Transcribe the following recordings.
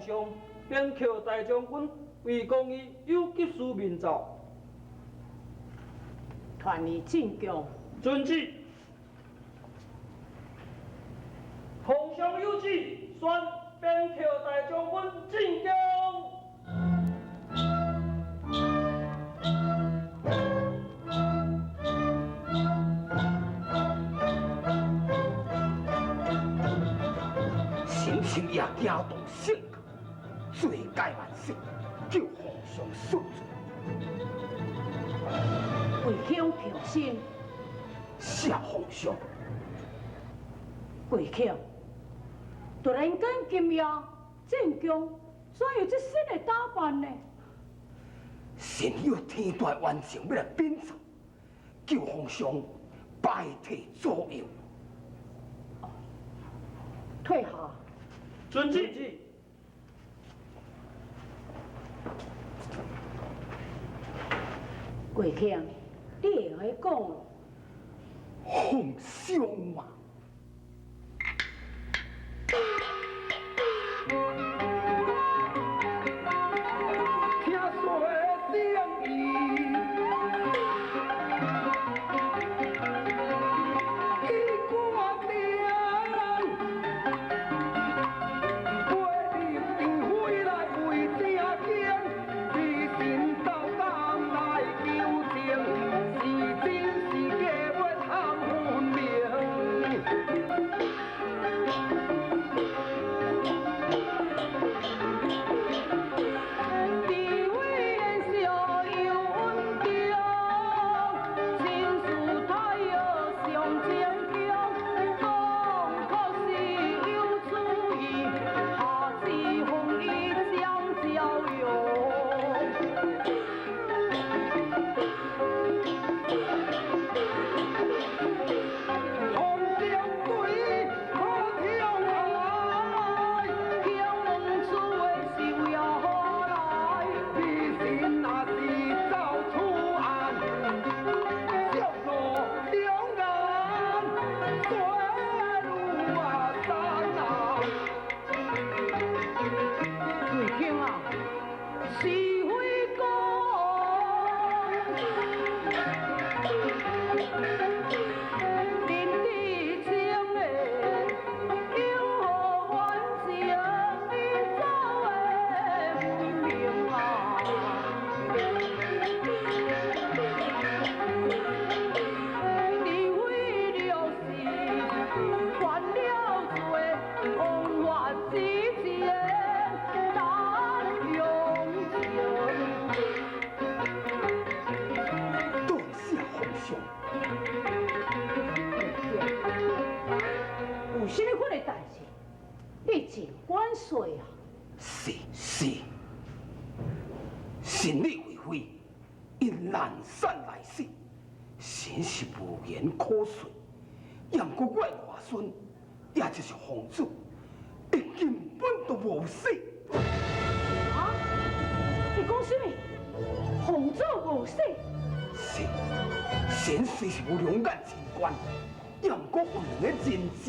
上扁鹊大將軍為公醫有急事面奏。傳伊進宮。遵旨。皇上有旨，宣扁鵲大將軍進宮。心情也惊动圣旨，罪该万死，叫皇上恕罪。为兄平身。谢皇上。贵卿，突然间今夜进宫，怎有這新的打扮呢？臣有天大冤情欲來稟奏，求皇上拜替左右。退下。遵旨。貴卿，你會用講？皇上啊！聽說聖意，已決定，陪林宸妃來為正經，美神斗膽來求情，是真是假欲通分明。地位的小有穩定，親事太药上堅強，講可是有主意，下旨封伊張朝陽。皇上對可跳來，請問此話是為何來？美神若是走出案，小路兩岸水如啊山啊。貴卿啊，是非講，林志清的有何冤情？你早會分明啊！你為了是犯了罪，枉法之前難用情。多謝皇上。有啥物款的代誌，你盡管說啊！是是，臣女為妃，因難產來死，臣是無言可說。也毋過我的外孫，也就是皇子，伊根本就無死。啊！你講啥物？皇子無死？是，臣雖是無兩眼清官，也毋過有兩个人證。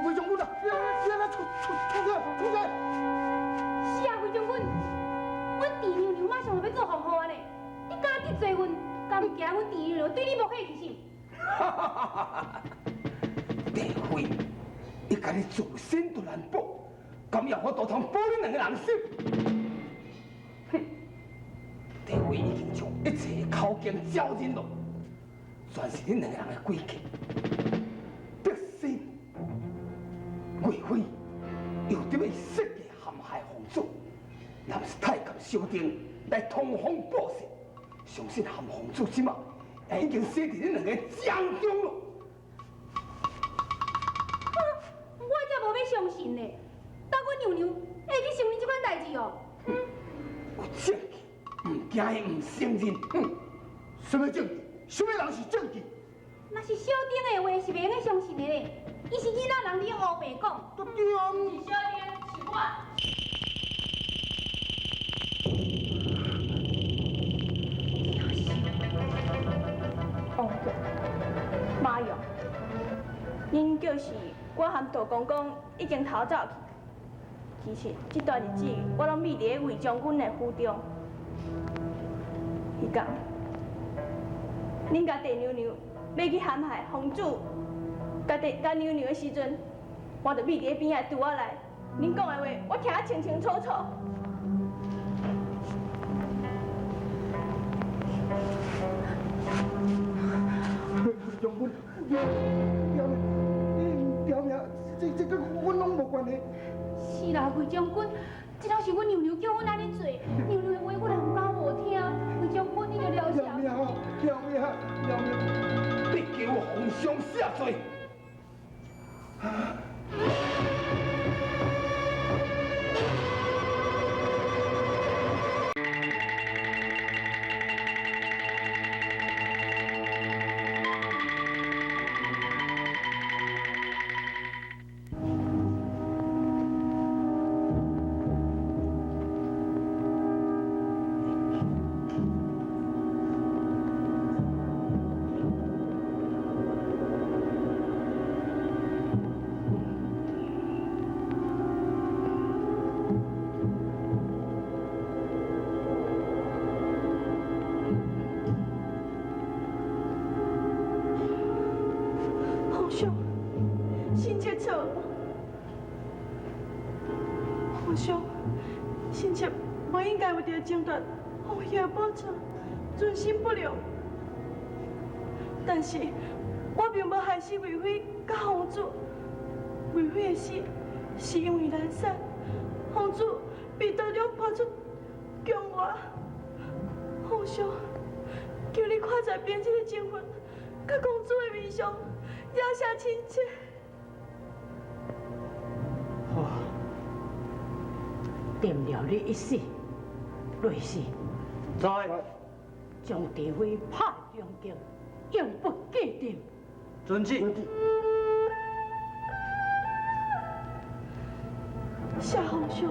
魏將軍啊，你來出出出來出來！是啊，魏將軍，阮鄭娘娘馬上就欲做皇后啊呢，你敢得罪阮，敢驚阮鄭娘娘對你無客氣是？哈哈哈哈！鄭妃，伊共你自身都難保，敢有法度通保恁兩个人心？哼！鄭妃已經將一切口徑招認咯，全是恁兩個人的詭計。得信岳飛又佇欲設計陷害皇子，若毋是太監小丁來通風報信，相信韓皇子這馬也已經死佇恁兩个掌中咯。我才無欲相信呢，當阮娘娘會去承認這款代誌哦？有證據，毋驚伊毋承認。哼，啥物證據？啥物人是證據？若是小丁的話，是袂用得相信的咧。伊是囡仔人佇烏白講。對。是小丁，是我。就是我和杜公公已经逃走去。其实這段日子我攏覕佇咧魏將軍的府中。彼工，恁共鄭娘娘欲去陷害皇子，佮鄭佮娘娘的時陣，我就覕佇咧邊仔櫥仔內。恁講的話，我聽得清清楚楚。將軍，饒命！饒命！這佮阮攏無關係。是啦，魏將軍，這攏是阮娘娘叫阮按呢做，娘娘的話阮也毋敢無聽。魏將軍，你著饒饒命！饒命！饒命！必求皇上赦罪。皇上，臣妾錯了。皇上，臣妾無應該為著爭奪皇后的寶座，存心不良。但是，我並無害死魏妃佮皇子。魏妃的死是因為難產，皇子被當場拖出宮外。皇上，求你看在平生的情分，佮公主的面上，饒赦臣妾。好，定了你一死，雷死，在。將鄭妃拍中間，永不記定。遵旨。謝皇上。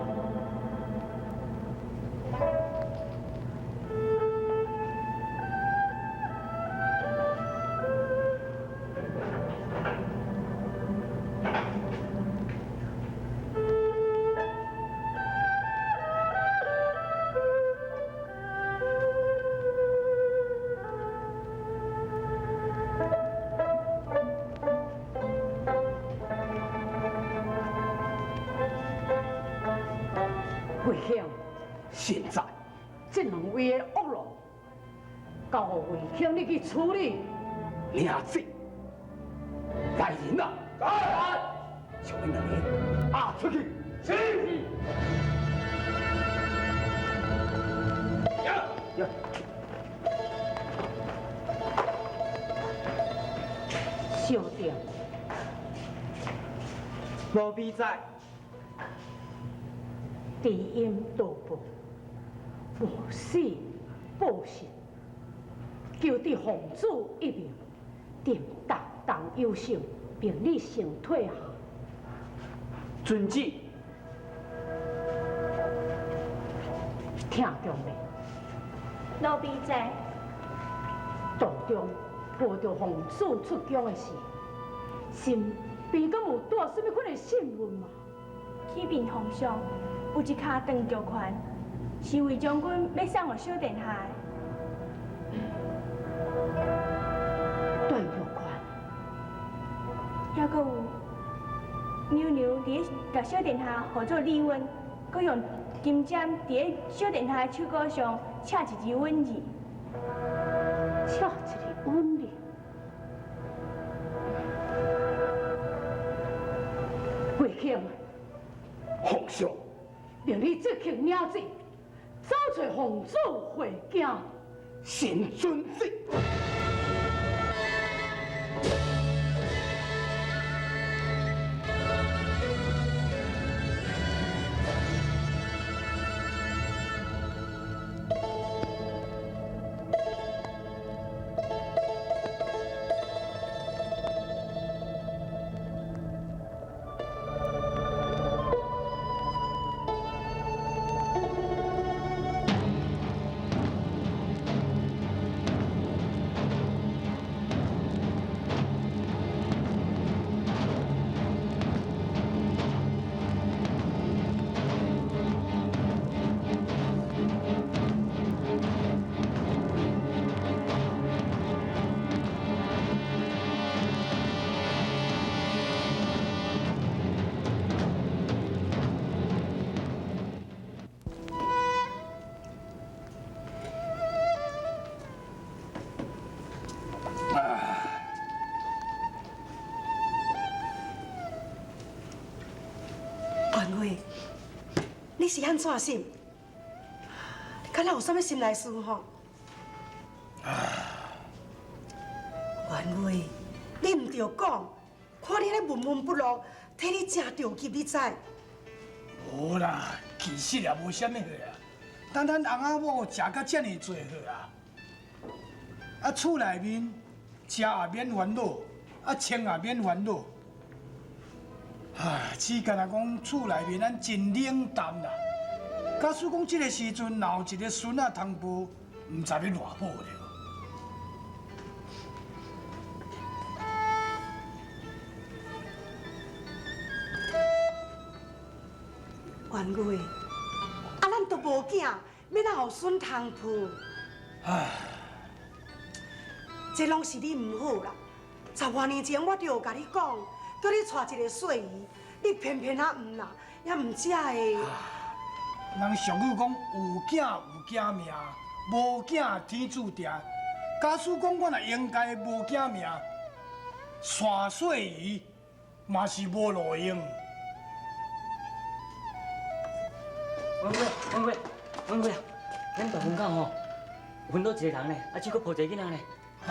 魏卿，現在這兩位的惡龍，交予魏卿你去處理。領旨，來人啊！來，將彼兩个押出去。是。呀。小弟，奴婢在。知音道報，無死報信，求得皇子一命，定達同優勝，命你先退下。遵旨。聽見未？奴婢在。途中報著皇子出宮的事，身邊敢有帶啥物款的信物嗎？啟稟皇上，有一跤斷玉環，是魏將軍欲送予小殿下的。斷玉環，猶閣有娘娘佇咧共小殿下予做禮物，閣用金針佇咧小殿下的手稿上寫一字穩字。寫一个穩字。魏卿。皇上，命你即刻領旨，走揣皇子回京。臣遵旨。你是按怎心？你敢若有啥物心内事吼？元伟，你毋著讲，看你咧闷闷不乐，替你真著急，你知？无啦，其實也無啥物好啊。等咱翁仔某食甲遮爾濟好啊，啊厝內面食也免煩惱，啊穿也免煩惱。唉，只干焦講厝內面咱真冷淡啦。假使講這个時陣若有一个孫仔通抱，毋知欲偌好咧。元月，啊，咱都無囝，欲怎予孫通抱？唉，這攏是你毋好啦。十外年前我就有共你講，叫你娶一个細姨，你偏偏仔毋啦，也毋才會。人俗語講有囝有囝命，無囝天注定。假使講我若應該無囝命，娶細姨嘛是無路用。文貴，文貴，文貴啊！咱大門口吼，暈倒一个人咧，啊，這閣抱一个囡仔咧。啊？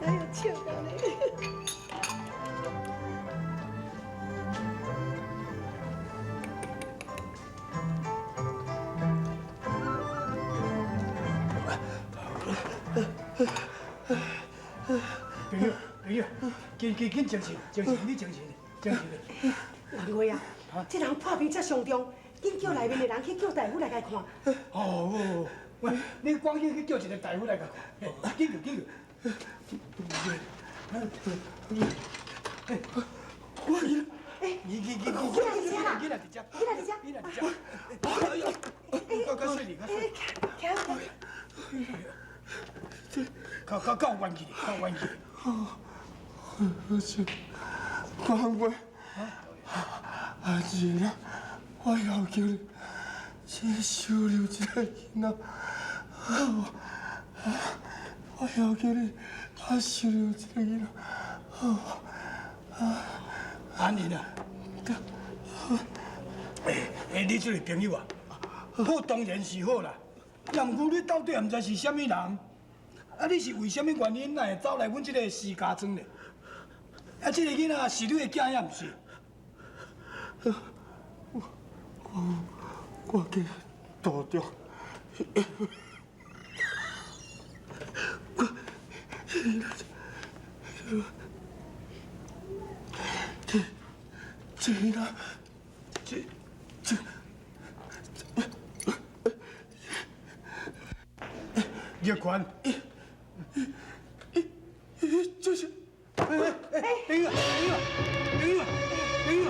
哎呦，笑到你！朋友，朋友，緊緊緊，精神，精神，你精神，精神。元月啊，這人破病遮傷重，緊叫內面的人去叫大夫來共看。哦，喂，你趕緊去叫一个大夫來共看，緊叫緊叫。我去。哎，你你你，囡仔佇遮啦，囡仔佇遮，囡仔佇遮，囡仔佇遮。哎呦，較細膩，較細膩。較較較冤去，較冤去。我是官贵，阿姐啦，我要求你先收留一个囡仔，我要求你啊收留一个囡仔。安妮啊，欸欸，你這个朋友啊，好當然是好啦，也毋過你到底也毋知是啥物人，啊，你是為啥物原因，哪會走來阮這个私家莊咧？啊，這个囡仔是你的囝也毋是？我叫杜中，我這這囡仔，這這葉權，這是。欸欸，等一下，等一下，等一下，等一下。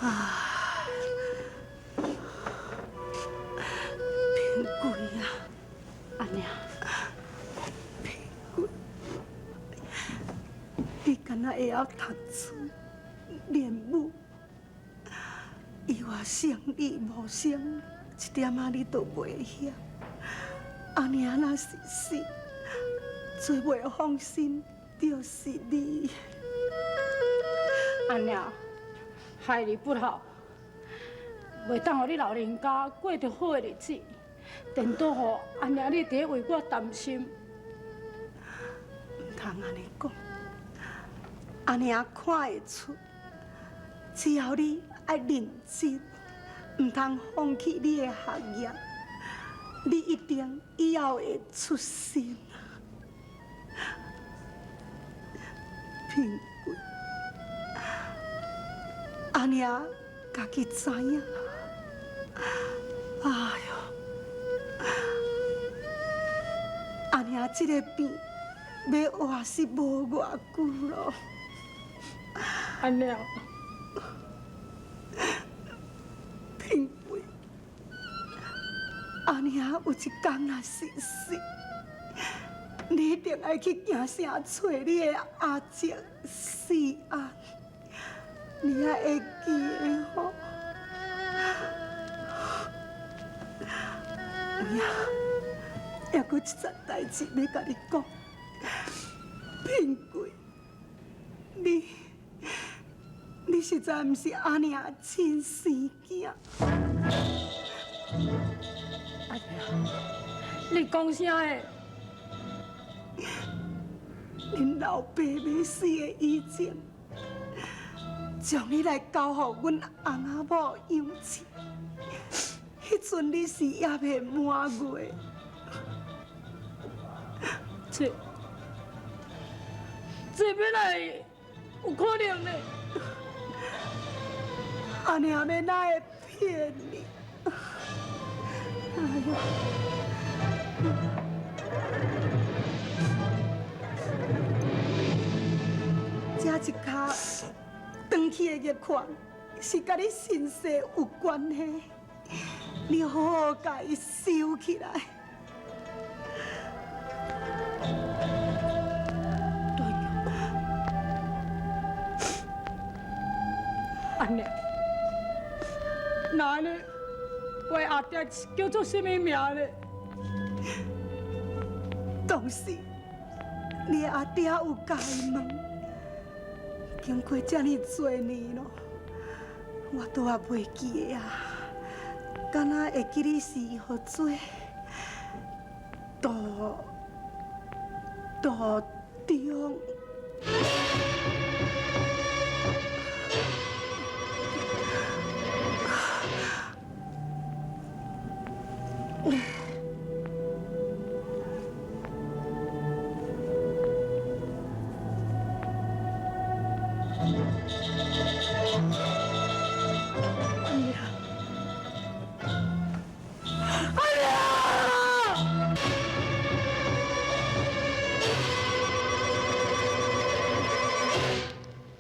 啊，平贵啊，阿娘，平贵，你敢若会晓读书、练武，伊话生你无生，一点仔你都袂晓。阿娘若是死，最袂放心就是你。阿娘，孩儿不孝，袂当予你老人家过著好的日子，颠倒予阿娘你伫咧为我担心。毋通按呢讲，阿娘看会出，只要你爱认真，毋通放弃你的学业，你一定以后会出身。平贵，阿娘家己知影。哎哟，阿娘这个病欲活是无偌久咯。阿娘，平贵，阿娘有一工若是死，你一定爱去京城揣你的阿叔四安，你还会记得吼？有影，犹阁一层代志欲共你讲，平贵，你实在毋是阿娘亲生囝。阿娘，你讲啥的？恁老爸欲死的以前，将你来交予阮翁仔某养饲。彼阵你是犹未满月，这欲来有可能呢？阿娘欲哪会骗你？哎哟！这一跤断去的玉环是佮你身世有关系，你好好共伊收起来。对，阿娘，那按呢，我的阿爹叫做啥物名呢？当时你阿爹有共伊问，经过遮尔济年咯，我都也袂记得啊。敢若会记你是号做杜杜中。